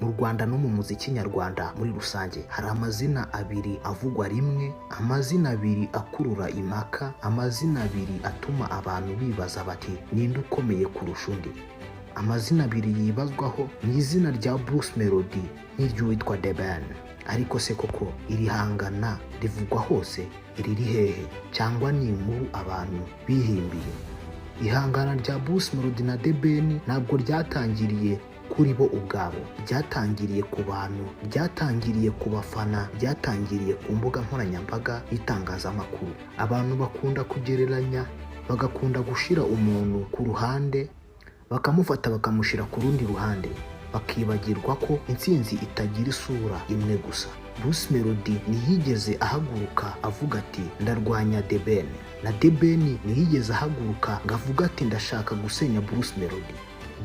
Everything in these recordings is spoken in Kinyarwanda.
Mu Rwanda no mu muziki nyarwanda muri rusange hari amazina abiri avugwa rimwe, amazina abiri akurura impaka, amazina abiri atuma abantu bibaza bati: "Ninde ukomeye kurusha undi?" Amazina abiri yibazwaho ni izina rya Bruce Melody n'iry'uwitwa The Ben. Ariko se koko iri hangana rivugwa hose riri hehe, cyangwa ni inkuru abantu bihimbiye? Ihangana rya Bruce Melody na The Ben ntabwo ryatangiriye kuri bo ubwabo. Ryatangiriye ku bantu, ryatangiriye ku bafana, ryatangiriye ku mbuga nkoranyambaga n'itangazamakuru. Abantu bakunda kugereranya, bagakunda gushyira umuntu ku ruhande, bakamufata bakamushyira ku rundi ruhande, bakibagirwa ko intsinzi itagira isura imwe gusa. Bruce Melody ntiyigeze ahaguruka avuga ati: "Ndarwanya The Ben." Na The Ben ntiyigeze ahaguruka ngo avuge ati: "Ndashaka gusenya Bruce Melody."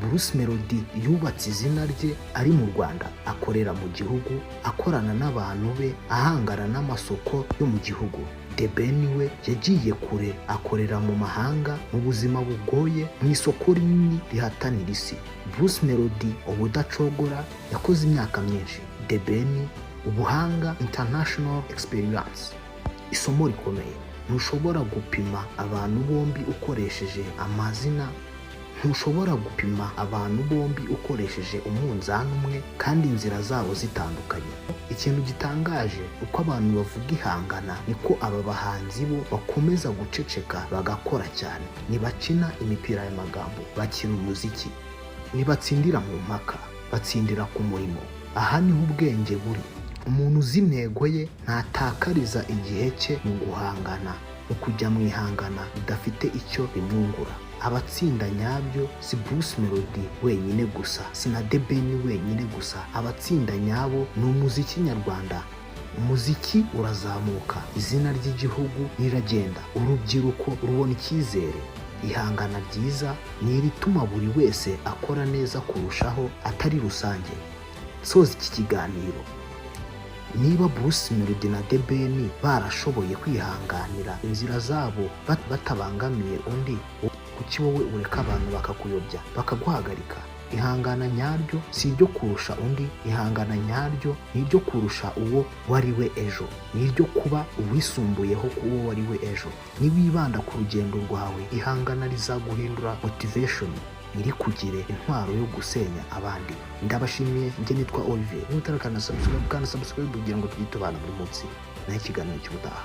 Bruce Melody yubatse izina rye ari mu Rwanda, akorera mu gihugu, akorana n'abantu be, ahangana n'amasoko yo mu gihugu. The Ben we yagiye kure, akorera mu mahanga, mu buzima bugoye, mu isoko rinini rihatanira isi. Bruce Melody, ubudacogora, yakoze imyaka myinshi. The Ben, ubuhanga, international experience. Isomo rikomeye: ntushobora gupima abantu bombi ukoresheje amazina, ntushobora gupima abantu bombi ukoresheje umunzani umwe kandi inzira zabo zitandukanye. Ikintu gitangaje, uko abantu bavuga ihangana niko aba bahanzi bo bakomeza guceceka, bagakora cyane. Ntibakina imipira y'amagambo, bakina umuziki. Ntibatsindira mu mpaka, batsindira ku murimo. Aha niho ubwenge buri. Umuntu uzi intego ye ntatakariza igihe cye mu guhangana, mu kujya mu ihangana ridafite icyo rimwungura. Abatsinda nyabyo si Bruce Melody wenyine gusa, si na The Ben wenyine gusa. Abatsinda nyabo ni umuziki nyarwanda. Umuziki urazamuka, izina ry'igihugu riragenda, urubyiruko rubona icyizere. Ihangana ryiza ni irituma buri wese akora neza kurushaho, atari rusange. Soza iki kiganiro, niba Bruce Melody na The Ben barashoboye kwihanganira inzira zabo batabangamiye undi, kuki wowe ureka abantu bakakuyobya, bakaguhagarika? Ihangana nyaryo si iryo kurusha undi. Ihangana nyaryo ni iryo kurusha uwo wari we ejo, ni iryo kuba uwisumbuyeho ku uwo wari we ejo. Niwibanda ku rugendo rwawe, ihangana rizaguhindura motivation, ntirikugire intwaro yo gusenya abandi. Ndabashimiye. Njye nitwa Olivier. Niba utarakanda subscribe, kanda subscribe kugira ngo tujye tubana buri munsi. Naho ikiganiro cy'ubutaha.